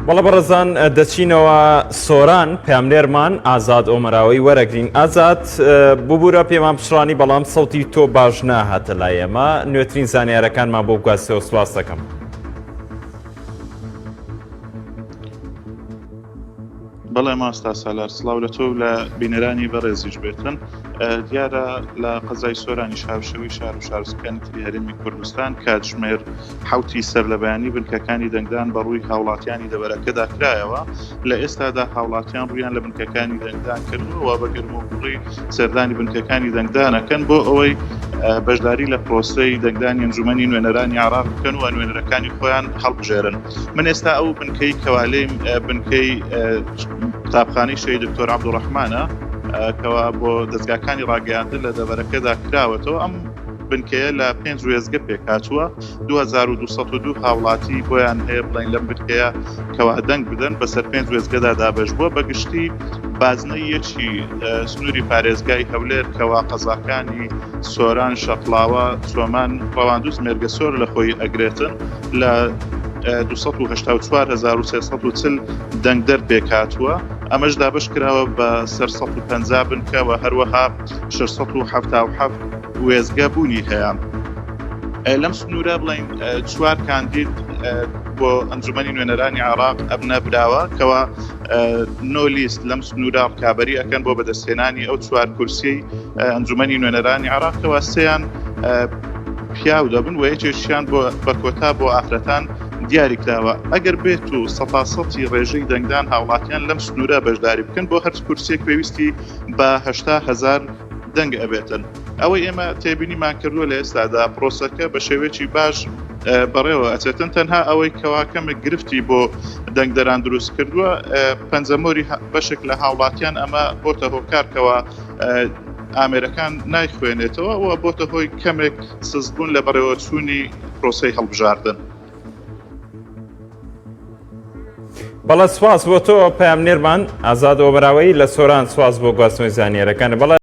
بەڵێ بەڕێزان دەچینەوە سۆران پەیامنێرمان ئازاد ئۆمەراوەی وەرەگرین ئازاد ببوورە پێمان پچڕانی بەڵام سەوتی تۆ باش ناهاتە لای ئێمە نوێترین زانیارەکانمان بۆ بگواستەوە سپاس دەکەم. بەڵێ ماستا سالار سڵاو لە تۆ و لە بینەرانی بەڕێزیش بێتن دیارە لە قەزای سۆرانیش هاوشێوەی شار و شارۆچکەکانی تری هەرێمی کوردستان کاتژمێر حوتی سەر لە بەیانی بنکەکانی دەنگدان بە ڕووی هاوڵاتیانی دەبەرەکەدا کرایەوە لە ئێستادا هاوڵاتیان ڕویان لە بنکەکانی دەنگدان کردووە بە گەرم و گوڕی سەردانی بنکەکانی دەنگدانەکەن بۆ ئەوەی بەشداری لە پرۆسەی دەنگدانی ئەنجومەنی نوێنەرانی عراق بکەن و نوێنەرەکانی خۆیان هەڵبژێرن. من ئێستا ئەو بنکەی کەوالەیم بنکەی قوتابخانەی شەهید دکتۆر عەبدوڕەحمانە کەوا بۆ دەستگاکانی ڕاگەیاندن لە دەڤەرەکەدا کراوەتەوە ئەم بنکەیە لە پێنج وێزگە پێکهاتووە 2202 هاوڵاتی بۆیان هەیە بڵین لەم بنکەیە کەوا دەنگ بدەن بەسەر پێنج وێزگەدا دابەش بووە بەگشتی بازنەی یەکی سنووری پارێزگای هەولێر کەوا قەزاکانی سۆران شەقڵاوە چۆمان ڕەواندوز مێرگەسۆر لە خۆی ئەگرێتن لە 284340 دەنگدەر پێکهاتووە، ئەمەش دابەش کراوە بە سەر 150 بنکە و هەروەها 677 وێستگە بوونی هەیە. لەم سنوورە بڵین چوار کاندید بۆ ئەنجومەنی نوێنەرانی عێراق ئەبنە براوە کەوا نۆ لیست لەم سنوورە ڕکابەری ئەکەن بۆ بەدەستهێنانی ئەو چوار کورسی ئەنجومەنی نوێنەرانی عێراق کەوا سیان پیاو دەبن و یەکێکیان بۆ بە کۆتا بۆ ئافرەتان دیاری کراوە ئەگەر بێت و سەتاسەتی ڕێژەی دەنگدان هاوڵاتیان لەم سنوورە بەشداری بکەن بۆ هەرچ کورسیەک پێویستی بە 80 هەزار دەنگ ئەبێتن ئەوەی ئێمە تێبینیمان کردووە لە ئێستادا پرۆسەکە بە شێوەیەکی باش بەڕێوە ئەچێتن تەنها ئەوەی کەوا کەمێک گرفتی بۆ دەنگدەران دروست کردووە پەنجەمۆری بەشێک لە هاوڵاتیان ئەمە بۆتە هۆکارکەوە ئامێرەکان نایخوێنێتەوە و بۆتە هۆی کەمێک سستبوون لە بەڕێوەچوونی پرۆسەی هەڵبژاردن. بەڵێ سوپاس بۆ تۆ پەیامنێرمان ئازاد ئۆمەراوەیی لە سۆران سوپاس بۆ گواستنەوەی زانیارەکانت. بەڵێ.